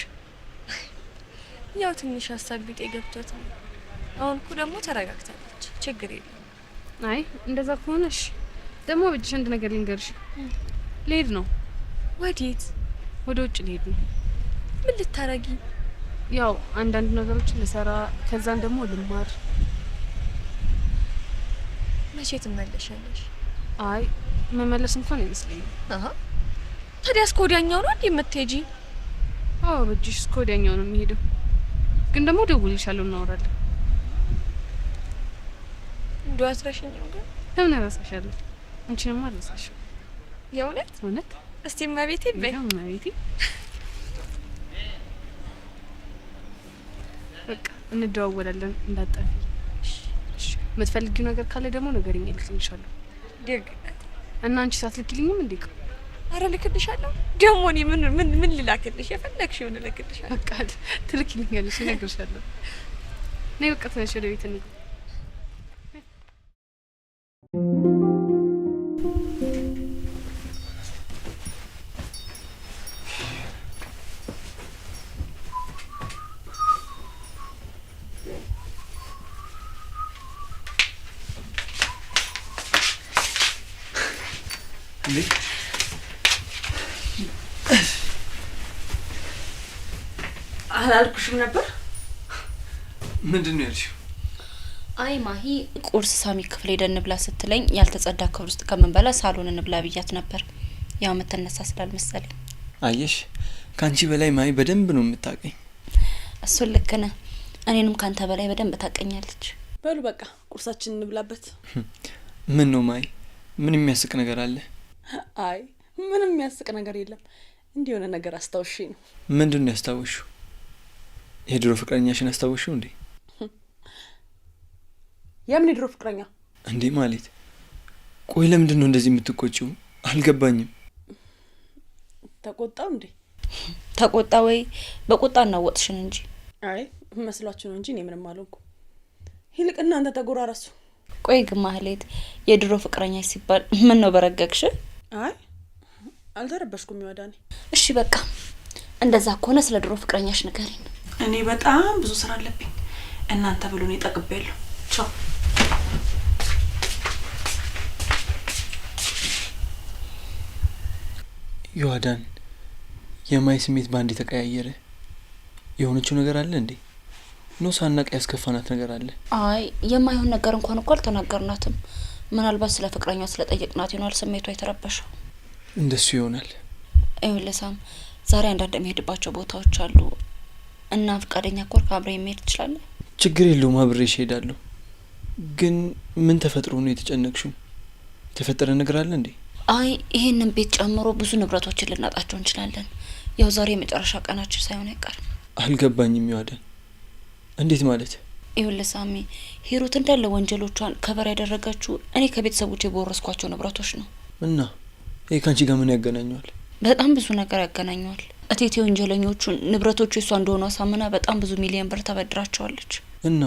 ያው ትንሽ ሀሳብ ቢጤ ገብቷት ነው። አሁን እኮ ደግሞ ተረጋግታለች። ችግር የለም።
አይ እንደዛ ከሆነሽ ደግሞ አበጀሽ፣ አንድ ነገር ልንገርሽ። ልሄድ ነው።
ወዴት?
ወደ ውጭ ልሄድ ነው።
ምን ልታረጊ?
ያው አንዳንድ ነገሮችን ልሰራ፣ ከዛን ደግሞ ልማር።
መቼ ትመለሻለሽ?
አይ መመለስ እንኳን አይመስለኝም።
አሃ፣ ታዲያ እስከ ወዲያኛው ነው እንዴ የምትሄጂ?
አዎ በእጅሽ እስከ ወዲያኛው ነው የሚሄደው። ግን ደግሞ እደውልልሻለሁ፣ እናወራለን።
እንደው አትረሽኝም ግን?
ለምን እረሳሻለሁ? አንቺንማ አልረሳሽም።
የእውነት?
እውነት።
እስቲ እመቤቴ በይ።
እመቤቴ። በቃ እንደዋወላለን፣ እንዳትጠፊ። እሺ። የምትፈልጊው ነገር ካለ ደግሞ ንገሪኝ፣ እልክልሻለሁ።
ደግ
እና አንቺ ሳትልኪልኝም እንዴ?
አረ እልክልሻለሁ። ደግሞ እኔ ምን ምን ምን ልላክልሽ? የፈለግሽውን እልክልሻለሁ።
በቃ ትልኪልኛለሽ፣ እነግርሻለሁ። ነይ በቃ ተነሽ፣ ወደ ቤት እንሂድ።
አላልኩሽም ነበር?
ምንድን ነው ያልሽው?
አይ ማሂ፣ ቁርስ ሳሚ ክፍል ሄደን እንብላ ስትለኝ ያልተጸዳ ክፍል ውስጥ ከምንበላ ሳሎን እንብላ ብያት ነበር። ያው የምትነሳ ስላልመሰለኝ።
አየሽ፣ ከአንቺ በላይ ማሂ በደንብ ነው የምታውቀኝ።
እሱን ልክ ነህ። እኔንም ካንተ በላይ በደንብ ታውቀኛለች።
በሉ በቃ ቁርሳችንን እንብላበት።
ምን ነው ማሂ፣ ምን የሚያስቅ ነገር አለ?
አይ ምንም የሚያስቅ ነገር የለም። እንዲህ የሆነ ነገር አስታውሺ ነው።
ምንድን ነው ያስታወሽው? የድሮ ፍቅረኛሽን አስታወሽው እንዴ?
የምን የድሮ ፍቅረኛ
እንዴ? ማለት ቆይ፣ ለምንድን ነው እንደዚህ የምትቆጪው? አልገባኝም።
ተቆጣው እንዴ?
ተቆጣ ወይ? በቁጣ እናወጥሽን እንጂ።
አይ መስሏችሁ ነው እንጂ እኔ ምንም አልሆንኩም። ይልቅ እናንተ ተጎራረሱ።
ቆይ ግን ማህሌት፣ የድሮ ፍቅረኛ ሲባል ምን ነው በረገግሽ?
አይ አልተረበሽኩም ይወዳኔ።
እሺ በቃ እንደዛ ከሆነ ስለ ድሮ ፍቅረኛሽ ንገሪን።
እኔ በጣም ብዙ ስራ አለብኝ። እናንተ ብሎ እኔ ጠግቤያለሁ። ቻው።
ዮአዳን፣ የማይ ስሜት በአንድ የተቀያየረ የሆነችው ነገር አለ እንዴ? No ሳናቅ ያስከፋናት ነገር አለ?
አይ የማይሆን ነገር እንኳን እኮ አልተናገርናትም። ምናልባት ስለ ፍቅረኛው ስለጠየቅናት ይሆናል ስሜቷ የተረበሸው።
እንደሱ ይሆናል።
ይኸውልህ ሳም፣ ዛሬ አንዳንድ የሚሄድባቸው ቦታዎች አሉ እና ፈቃደኛ ከሆንክ አብረህ መሄድ ትችላለህ?
ችግር የለውም፣ አብሬሽ እሄዳለሁ። ግን ምን ተፈጥሮ ነው የተጨነቅሽው? የተፈጠረ ነገር አለ እንዴ?
አይ ይሄንን ቤት ጨምሮ ብዙ ንብረቶችን ልናጣቸው እንችላለን። ያው ዛሬ የመጨረሻ ቀናችን ሳይሆን አይቀርም።
አልገባኝም ዮአዳን፣ እንዴት ማለት?
ይኸውልህ ሳሚ፣ ሂሩት እንዳለ ወንጀሎቿን ከበር ያደረገችው እኔ ከቤተሰቦቼ በወረስኳቸው ንብረቶች ነው።
እና ይሄ ካንቺ ጋር ምን ያገናኘዋል?
በጣም ብዙ ነገር ያገናኘዋል። እቴቴ ወንጀለኞቹን ንብረቶቹ የሷ እንደሆኑ አሳምና በጣም ብዙ ሚሊዮን ብር ተበድራቸዋለች።
እና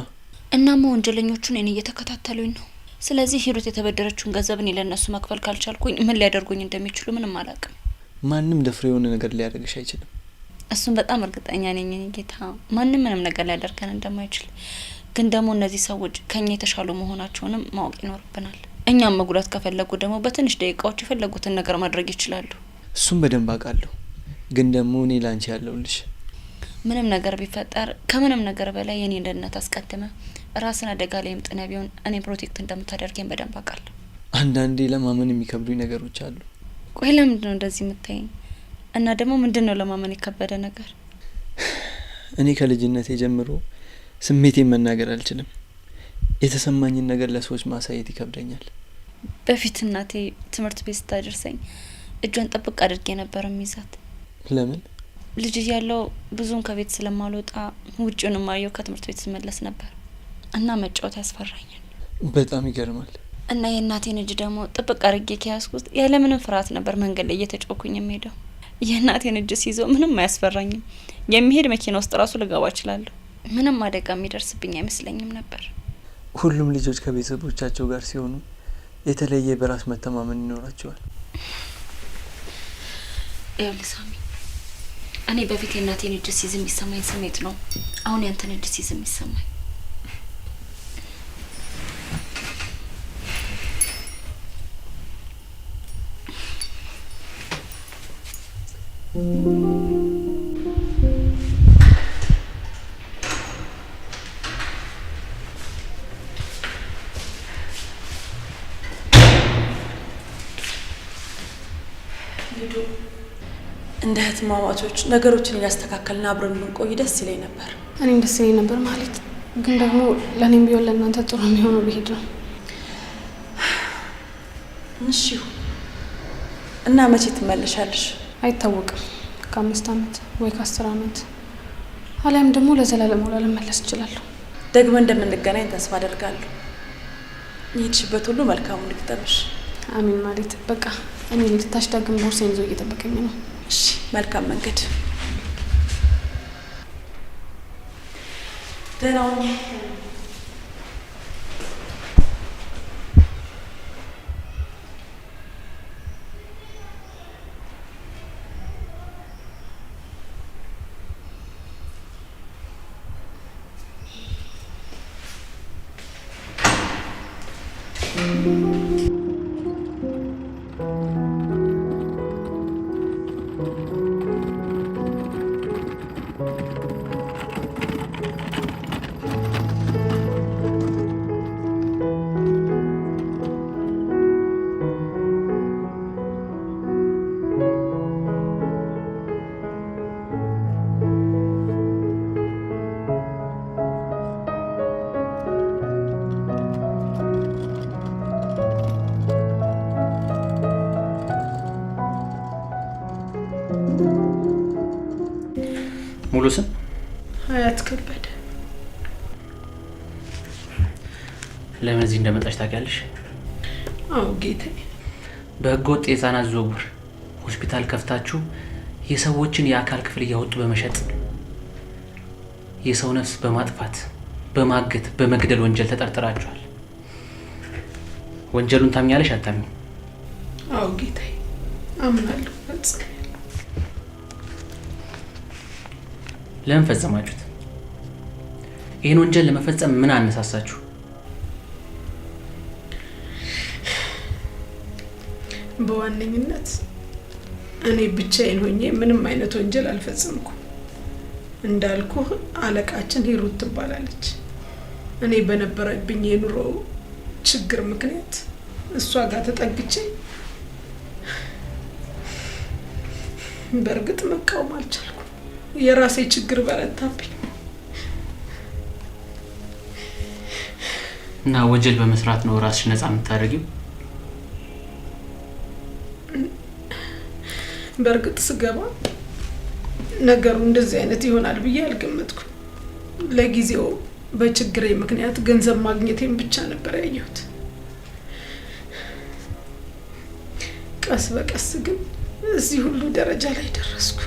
እናማ ወንጀለኞቹን እኔ እየተከታተሉኝ ነው። ስለዚህ ሂሩት የተበደረችውን ገንዘብ እኔ ለእነሱ መክፈል ካልቻልኩኝ ምን ሊያደርጉኝ እንደሚችሉ ምንም አላውቅም።
ማንም ደፍሮ የሆነ ነገር ሊያደርግሽ አይችልም።
እሱን በጣም እርግጠኛ ነኝ እኔ ጌታ፣ ማንም ምንም ነገር ሊያደርገን እንደማይችል። ግን ደግሞ እነዚህ ሰዎች ከኛ የተሻሉ መሆናቸውንም ማወቅ ይኖርብናል። እኛም መጉዳት ከፈለጉ ደግሞ በትንሽ ደቂቃዎች የፈለጉትን ነገር ማድረግ ይችላሉ።
እሱም በደንብ አውቃለሁ። ግን ደግሞ እኔ ላንቺ ያለሁልሽ።
ምንም ነገር ቢፈጠር ከምንም ነገር በላይ የኔን ደህንነት አስቀድመ ራስን አደጋ ላይ ጥለህ ቢሆን እኔ protect እንደምታደርገኝ በደንብ አውቃለሁ።
አንዳንዴ ለማመን የሚከብዱኝ ነገሮች አሉ።
ቆይ ለምንድን ነው እንደዚህ የምታይኝ? እና ደግሞ ምንድን ነው ለማመን የከበደ ነገር?
እኔ ከልጅነቴ ጀምሮ ስሜቴን መናገር አልችልም። የተሰማኝን ነገር ለሰዎች ማሳየት ይከብደኛል።
በፊት እናቴ ትምህርት ቤት ስታደርሰኝ እጇን ጥብቅ አድርጌ ነበር የሚይዛት።
ለምን?
ልጅ እያለሁ ብዙም ከቤት ስለማልወጣ ውጭውን የማየው ከትምህርት ቤት ስመለስ ነበር እና መጫወት ያስፈራኛል።
በጣም ይገርማል።
እና የእናቴን እጅ ደግሞ ጥብቅ አድርጌ ከያዝኩት ያለምንም ፍርሃት ነበር መንገድ ላይ እየተጮኩኝ የምሄደው። የእናቴን እጅ ሲይዘው ምንም አያስፈራኝም። የሚሄድ መኪና ውስጥ ራሱ ልገባ እችላለሁ። ምንም አደጋ የሚደርስብኝ አይመስለኝም ነበር።
ሁሉም ልጆች ከቤተሰቦቻቸው ጋር ሲሆኑ የተለየ በራስ መተማመን ይኖራቸዋል።
ይኸውልህ ሳሚ፣ እኔ በፊት የእናቴን እጅ ሲይዝ የሚሰማኝ ስሜት ነው አሁን ያንተን እጅ ሲይዝ የሚሰማኝ።
ልዱ፣ እንደ እህትማማቾች ነገሮችን እያስተካከልን አብረን ብንቆይ ደስ ይለኝ ነበር።
እኔም ደስ ይለኝ ነበር ማለት፣ ግን ደግሞ ለእኔም ቢሆን ለእናንተ ጥሩ የሚሆነው ብሄድ ነው።
እሺ። እና መቼ ትመለሻለሽ?
አይታወቅም። ከ5 ዓመት ወይ ከ10 ዓመት አሊያም ደግሞ ለዘላለም ላልመለስ እችላለሁ።
ደግሞ እንደምንገናኝ ተስፋ አደርጋለሁ። የሄድሽበት ሁሉ መልካሙን ይግጠምሽ።
አሜን። ማለት በቃ እኔ ልታሽ ዳግም ቦርሳዬን ይዞ እየጠበቀኝ ነው።
እሺ፣ መልካም መንገድ። ደህና ሁኚ።
ሙሉ ስም?
ሀያት ከበደ።
ለምን እዚህ እንደመጣሽ ታውቂያለሽ?
አዎ ጌታዬ።
በህገወጥ የህፃናት ዝውውር ሆስፒታል ከፍታችሁ የሰዎችን የአካል ክፍል እያወጡ በመሸጥ፣ የሰው ነፍስ በማጥፋት፣ በማገት፣ በመግደል ወንጀል ተጠርጥራችኋል። ወንጀሉን ታምኛለሽ አታምኚም?
አዎ ጌታዬ፣ አምናለሁ፣ ፈጽሜያለሁ።
ለምን ፈጸማችሁት? ይህን ወንጀል ለመፈጸም ምን አነሳሳችሁ?
በዋነኝነት እኔ ብቻዬን ሆኜ ምንም አይነት ወንጀል አልፈጸምኩም። እንዳልኩህ አለቃችን ሂሩት ትባላለች። እኔ በነበረብኝ የኑሮ ችግር ምክንያት እሷ ጋር ተጠግቼ፣ በእርግጥ መቃወም አልቻልኩም። የራሴ ችግር በረታብኝ።
እና ወንጀል በመስራት ነው ራስሽ ነፃ የምታደርጊው?
በእርግጥ ስገባ ነገሩ እንደዚህ አይነት ይሆናል ብዬ አልገመትኩም። ለጊዜው በችግሬ ምክንያት ገንዘብ ማግኘቴን ብቻ ነበር ያየሁት። ቀስ በቀስ ግን እዚህ ሁሉ ደረጃ ላይ ደረስኩ።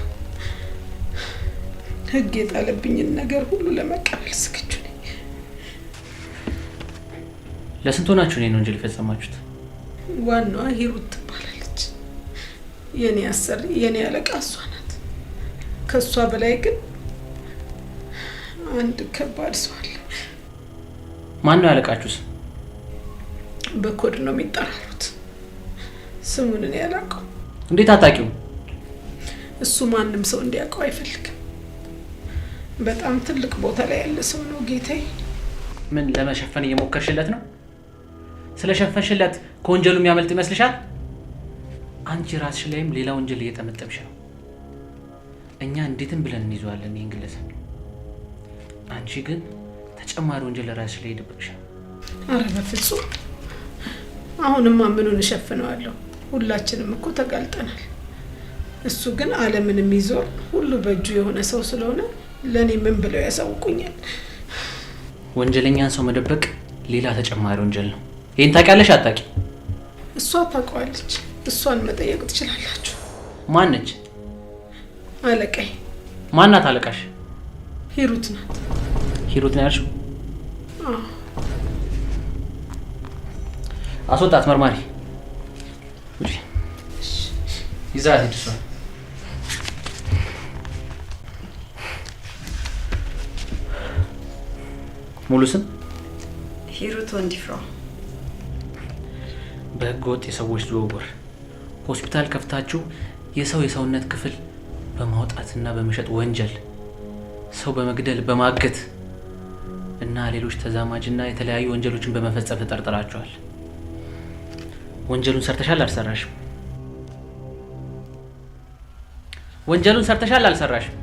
ሕግ የጣለብኝን ነገር ሁሉ ለመቀበል ዝግጁ ነኝ።
ለስንት ሆናችሁ ነው ይህን ወንጀል የፈጸማችሁት?
ዋናዋ ሂሩት ትባላለች። የኔ አሰሪ፣ የኔ አለቃ እሷ ናት። ከእሷ በላይ ግን አንድ ከባድ ሰው አለ።
ማን ነው ያለቃችሁስ?
በኮድ ነው የሚጠራሩት። ስሙን እኔ አላውቀውም።
እንዴት አታውቂውም?
እሱ ማንም ሰው እንዲያውቀው አይፈልግም። በጣም ትልቅ ቦታ ላይ ያለ ሰው ነው ጌታዬ።
ምን ለመሸፈን እየሞከርሽለት ነው? ስለሸፈንሽለት ከወንጀሉ የሚያመልጥ ይመስልሻል? አንቺ ራስሽ ላይም ሌላ ወንጀል እየጠመጠምሽ ነው። እኛ እንዴትም ብለን እንይዘዋለን ይህን ግለሰብ። አንቺ ግን ተጨማሪ ወንጀል ራስሽ ላይ እየደበቅሽ ነው።
አረ በፍጹም፣ አሁንማ ምኑን እሸፍነዋለሁ? ሁላችንም እኮ ተጋልጠናል። እሱ ግን ዓለምን የሚዞር ሁሉ በእጁ የሆነ ሰው ስለሆነ ለእኔ ምን ብለው ያሳውቁኛል?
ወንጀለኛን ሰው መደበቅ ሌላ ተጨማሪ ወንጀል ነው። ይህን ታውቂያለሽ አታውቂም?
እሷ ታውቀዋለች። እሷን መጠየቅ ትችላላችሁ።
ማነች?
አለቃዬ።
ማናት አለቃሽ?
ሂሩት ናት።
ሂሩት ነው ያልሽው?
አዎ።
አስወጣት መርማሪ። ውጪ። ይዛት ሂድ እሷን። ሙሉ ስም?
ሂሩት ወንዲፍራው።
በህገ ወጥ የሰዎች ዝውውር ሆስፒታል ከፍታችሁ የሰው የሰውነት ክፍል በማውጣትና በመሸጥ ወንጀል፣ ሰው በመግደል፣ በማገት እና ሌሎች ተዛማጅና የተለያዩ ወንጀሎችን በመፈጸም ተጠርጥራችኋል። ወንጀሉን ሰርተሻል አልሰራሽም? ወንጀሉን ሰርተሻል አልሰራሽም?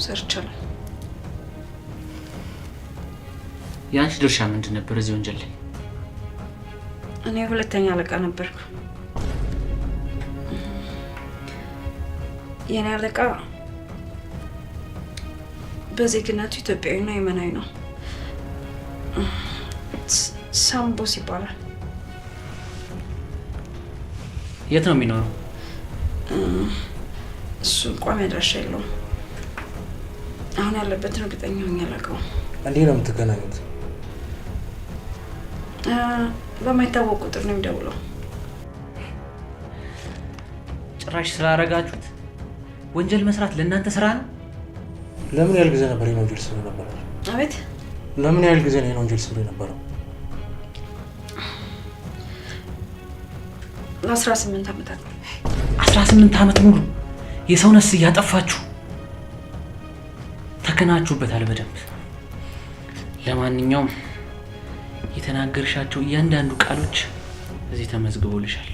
ሰርቻለሁ።
የአንቺ ድርሻ ምንድን ነበር እዚህ ወንጀል ላይ?
እኔ ሁለተኛ አለቃ ነበርኩ። የኔ አለቃ በዜግነቱ ኢትዮጵያዊና የመናዊ ነው። ሳምቦስ ይባላል።
የት ነው የሚኖረው?
እሱ ቋሚ አድራሻ የለውም። አሁን ያለበትን እርግጠኛ ሆኜ አላውቀውም።
እንዴት ነው የምትገናኙት?
በማይታወቅ ቁጥር ነው የሚደውለው።
ጭራሽ ስላረጋችሁት ወንጀል መስራት ለእናንተ ስራ ነው?
ለምን ያህል ጊዜ ነበር ይሄን ወንጀል ስሩ የነበረው?
አቤት?
ለምን ያህል ጊዜ ነው ይሄን ወንጀል ስሩ የነበረው?
ለ18 ዓመታት።
18 ዓመት ሙሉ የሰው ነፍስ እያጠፋችሁ ተከናችሁበታል በደንብ። ለማንኛውም የተናገርሻቸው እያንዳንዱ ቃሎች እዚህ ተመዝግቦልሻል።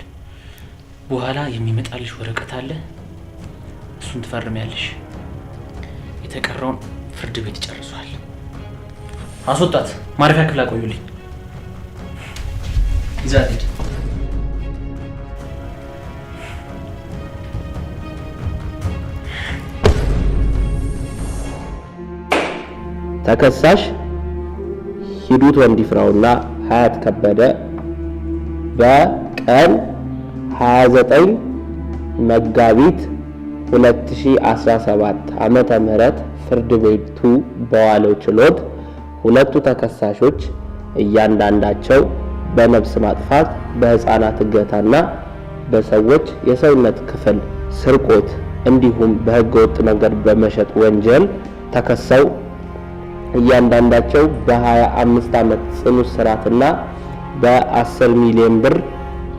በኋላ የሚመጣልሽ ወረቀት አለ፣ እሱን ትፈርሚያለሽ። የተቀረውን ፍርድ ቤት ይጨርሷል። አስወጣት፣ ማረፊያ ክፍል አቆዩልኝ። ይዛት ሂድ።
ተከሳሽ ሂሩት ወንዲፍራውና ሀያት ከበደ በቀን 29 መጋቢት 2017 ዓመተ ምህረት ፍርድ ቤቱ በዋለው ችሎት ሁለቱ ተከሳሾች እያንዳንዳቸው በነፍስ ማጥፋት፣ በህፃናት እገታና በሰዎች የሰውነት ክፍል ስርቆት እንዲሁም በህገወጥ መንገድ በመሸጥ ወንጀል ተከሰው እያንዳንዳቸው በ25 ዓመት ጽኑ እስራትና በ10 ሚሊዮን ብር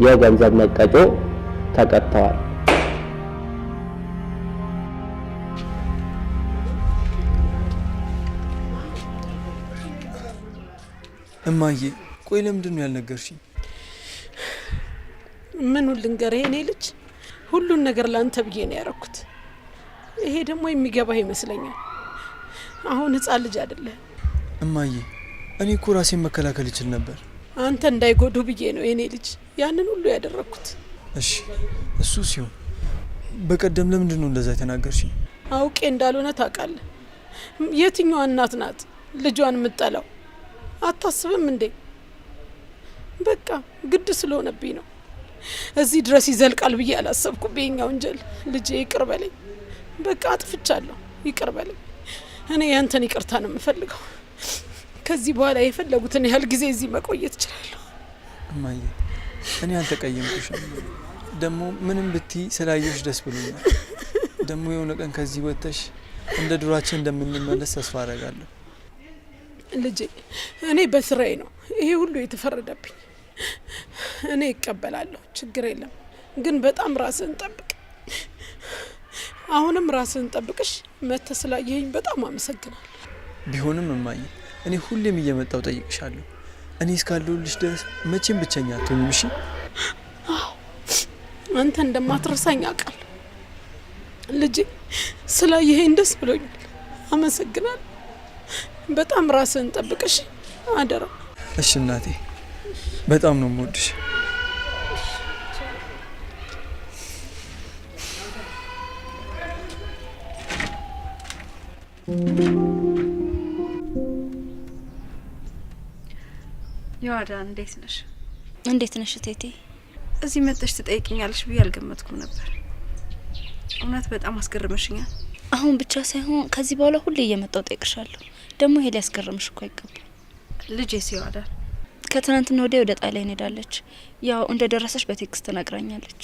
የገንዘብ መቀጮ ተቀጥተዋል።
እማዬ፣ ቆይ ለምንድን ነው ያልነገርሽኝ?
ምኑን ልንገርህ የኔ ልጅ፣ ሁሉን ነገር ለአንተ ብዬ ነው ያረኩት። ይሄ ደግሞ የሚገባህ ይመስለኛል። አሁን ህፃን ልጅ አይደለህ።
እማዬ፣ እኔ እኮ ራሴን መከላከል ይችል ነበር።
አንተ እንዳይጎዱ ብዬ ነው የኔ ልጅ ያንን ሁሉ ያደረኩት።
እሺ፣ እሱ ሲሆን በቀደም ለምንድን ነው እንደዛ የተናገርሽኝ?
አውቄ እንዳልሆነ ታውቃለህ። የትኛዋ እናት ናት ልጇን የምጠላው? አታስብም እንዴ? በቃ ግድ ስለሆነብኝ ነው። እዚህ ድረስ ይዘልቃል ብዬ አላሰብኩም። የኛ ወንጀል ልጄ፣ ይቅር በለኝ። በቃ አጥፍቻለሁ፣ ይቅር በለኝ። እኔ ያንተን ይቅርታ ነው የምፈልገው። ከዚህ በኋላ የፈለጉትን ያህል ጊዜ እዚህ መቆየት እችላለሁ።
እማዬ፣ እኔ አልተቀየምኩሽም። ደግሞ ምንም ብትይ ስላየሁሽ ደስ ብሎኛል። ደግሞ የሆነ ቀን ከዚህ ወጥተሽ እንደ ድሯችን እንደምንመለስ ተስፋ አደርጋለሁ።
ልጄ፣ እኔ በስራዬ ነው ይሄ ሁሉ የተፈረደብኝ። እኔ እቀበላለሁ፣ ችግር የለም። ግን በጣም ራስህን ጠብቅ። አሁንም ራስህን ጠብቅሽ። መተህ ስላየኸኝ በጣም አመሰግናለሁ።
ቢሆንም እማዬ፣ እኔ ሁሌም እየመጣሁ ጠይቅሻለሁ። እኔ እስካለሁልሽ ድረስ መቼም ብቸኛ አትሆኝም። እሺ?
አዎ፣ አንተ እንደማትረሳኝ አውቃለሁ ልጄ። ስላየኸኝ ደስ ብሎኛል። አመሰግናለሁ። በጣም ራስህን ጠብቅሽ፣ አደራ።
እሺ እናቴ፣ በጣም ነው የምወድሽ።
የዋዳ እንዴት ነሽ?
እንዴት ነሽ እቴቴ?
እዚህ መጥተሽ ትጠይቅኛለሽ ብዬ አልገመትኩም ነበር። እውነት በጣም አስገርመሽኛል።
አሁን ብቻ ሳይሆን ከዚህ በኋላ ሁሌ እየመጣሁ ጠይቅሻለሁ። ደግሞ ይሄ ሊያስገርምሽ እኮ አይገባም።
ልጄ ሲዋዳል
ከትናንትና ወዲያ ወደ ጣሊያን ሄዳለች። ያው እንደ ደረሰች በ text ነግራኛለች።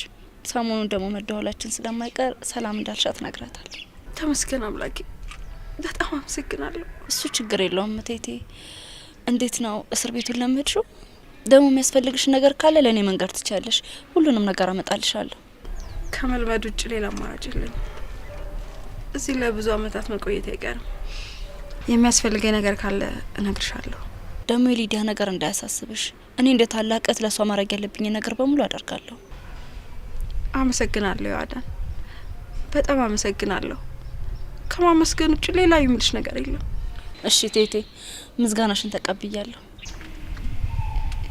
ሰሞኑን ደግሞ መደዋወላችን ስለማይቀር ሰላም እንዳልሻት ነግራታለሁ።
ተመስገን አምላኬ፣ በጣም አመሰግናለሁ።
እሱ ችግር የለውም እቴቴ። እንዴት ነው እስር ቤቱን ለመድሽው? ደግሞ የሚያስፈልግሽ ነገር ካለ ለእኔ መንገር ትችያለሽ። ሁሉንም ነገር አመጣልሻለሁ።
ከመልመድ ውጭ ሌላ አማራጭ የለኝም። እዚህ ለብዙ አመታት መቆየት አይቀርም። የሚያስፈልገኝ ነገር ካለ እነግርሻለሁ።
ደግሞ የሊዲያ ነገር እንዳያሳስብሽ። እኔ እንደ ታላቅ እህት ለእሷ ማድረግ ያለብኝ ነገር በሙሉ አደርጋለሁ።
አመሰግናለሁ ዮአዳን፣ በጣም አመሰግናለሁ። ከማመስገን ውጭ ሌላ የምልሽ ነገር የለም።
እሺ ቴቴ፣ ምስጋናሽን ተቀብያለሁ።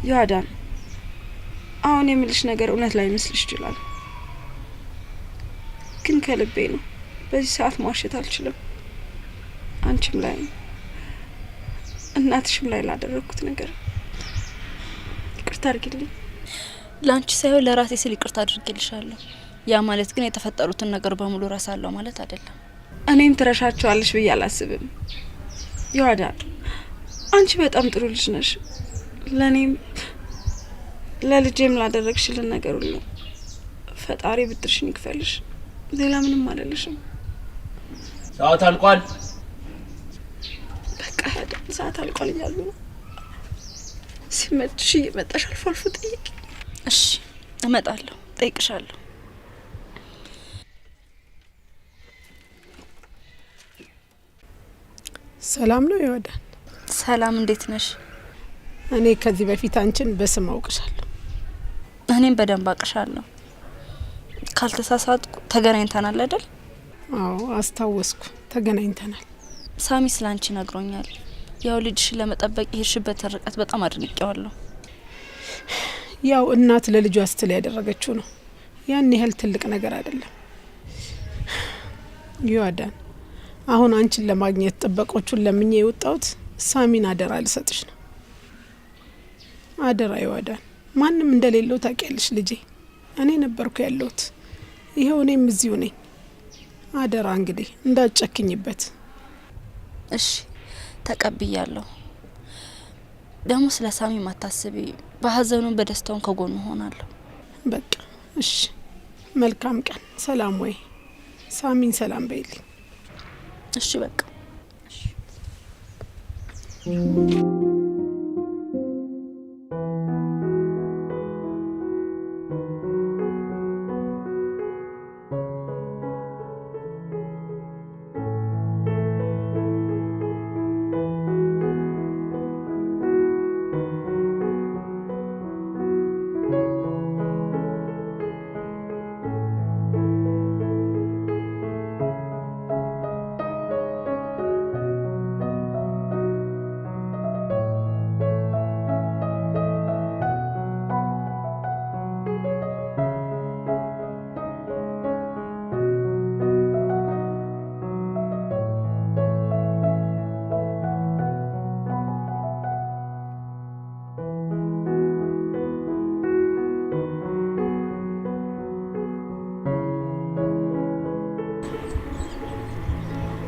ዮአዳን፣ አሁን የምልሽ ነገር እውነት ላይ መስልሽ ይችላል፣ ግን ከልቤ ነው። በዚህ ሰዓት መዋሸት አልችልም። አንቺም ላይ እናትሽም ላይ ላደረግኩት ነገር ይቅርታ አድርጊልኝ።
ለአንቺ ሳይሆን ለራሴ ስል ይቅርታ አድርጌልሻለሁ። ያ ማለት ግን የተፈጠሩትን ነገር በሙሉ እረሳለሁ ማለት አይደለም።
እኔም ትረሻቸዋለሽ ብዬ አላስብም። ዮአዳን፣ አንቺ በጣም ጥሩ ልጅ ነሽ። ለእኔም ለልጄም ላደረግሽልን ነገር ሁሉ ፈጣሪ ብድርሽን ይክፈልሽ። ሌላ ምንም አልልሽም።
ሰዓት አልቋል።
በቃ ዮአዳን፣ ሰዓት አልቋል እያሉ ነው። ሲመችሽ እየመጣሽ አልፎ አልፎ ጠይቂ።
እሺ፣ እመጣለሁ፣ ጠይቅሻለሁ።
ሰላም ነው ዮአዳን?
ሰላም፣ እንዴት ነሽ?
እኔ ከዚህ በፊት አንቺን በስም አውቅሻለሁ።
እኔም በደንብ አውቅሻለሁ። ካልተሳሳትኩ ተገናኝተናል አይደል?
አዎ አስታወስኩ፣ ተገናኝተናል።
ሳሚ ስለ አንቺ ነግሮኛል። ያው ልጅሽን ለመጠበቅ የሄድሽበትን ርቀት በጣም አድንቄዋለሁ።
ያው እናት ለልጇ ስትል ያደረገችው ነው። ያን ያህል ትልቅ ነገር አይደለም። ዮአዳን፣ አሁን አንቺን ለማግኘት ጥበቆቹን ለምኜ የወጣሁት ሳሚን አደራ ልሰጥሽ ነው። አደራ ዮአዳን፣ ማንም እንደሌለው ታውቂያለሽ ልጄ። እኔ ነበርኩ ያለሁት፣ ይኸው እኔም እዚሁ ነኝ። አደራ እንግዲህ እንዳትጨክኝበት።
እሺ ተቀብያለሁ። ደግሞ ስለ ሳሚ ማታስቢ፣ በሀዘኑም በደስታውን ከጎኑ ሆናለሁ።
በቃ እሺ፣ መልካም ቀን። ሰላም ወይ። ሳሚን ሰላም በይልኝ።
እሺ በቃ።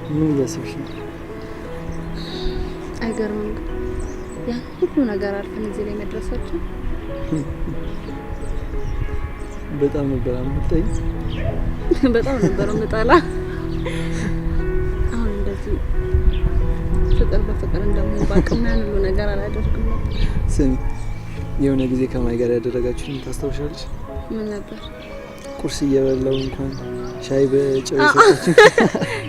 ምን እያሰብሽ ነው?
አይገርምም ግን ያን ሁሉ ነገር አልፈን እዚህ ላይ መድረሳችን።
በጣም ነበር የምትጠይኝ።
በጣም ነበር የምጠላ። አሁን እንደዚህ ፍቅር በፍቅር እንደምሆን ባቅም ያን ሁሉ ነገር አላደርግም ነበር።
ስሚ፣ የሆነ ጊዜ ከማይ ጋር ያደረጋችሁትን ታስታውሻለሽ?
ምን ነበር?
ቁርስ እየበላው እንኳን ሻይ በጨው የሰጠችኝ።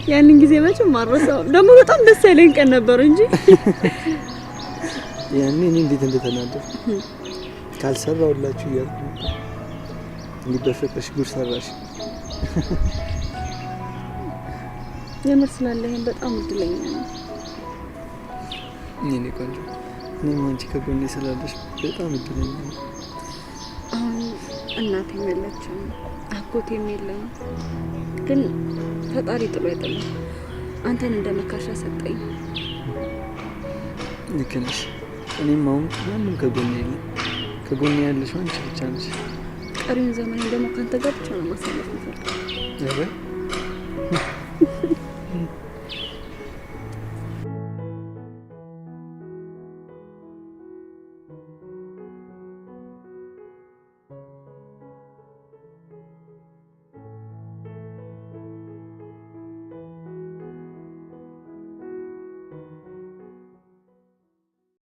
ያንን ጊዜ መቼም አልረሳውም። ደግሞ በጣም ደስ ያለኝ ቀን ነበር እንጂ
ያኔ እኔ እንዴት እንደተናደድኩ ካልሰራሁላችሁ እያልኩ ነበር። እንግዲህ በፍቅርሽ ጉድ ሰራሽ።
የምር ስላለህን በጣም እድለኛ ነኝ።
የእኔ ቆንጆ፣ እኔም አንቺ ከጎኔ ስላለሽ በጣም እድለኛ ነኝ።
አሁን እናቴም የለችም፣ አጎቴም የለም፣ ግን ፈጣሪ ጥሎ አይጥልም። አንተን እንደ መካሻ ሰጠኝ።
ልክ ነሽ። እኔም አሁን ማንም ከጎኔ የለም። ከጎኔ ያለሽው አንቺ ብቻ ነሽ።
ቀሪውን ዘመኔን ደግሞ ከአንተ ጋር ብቻ ነው ማሳለፍ የምፈልገው።
ኧረ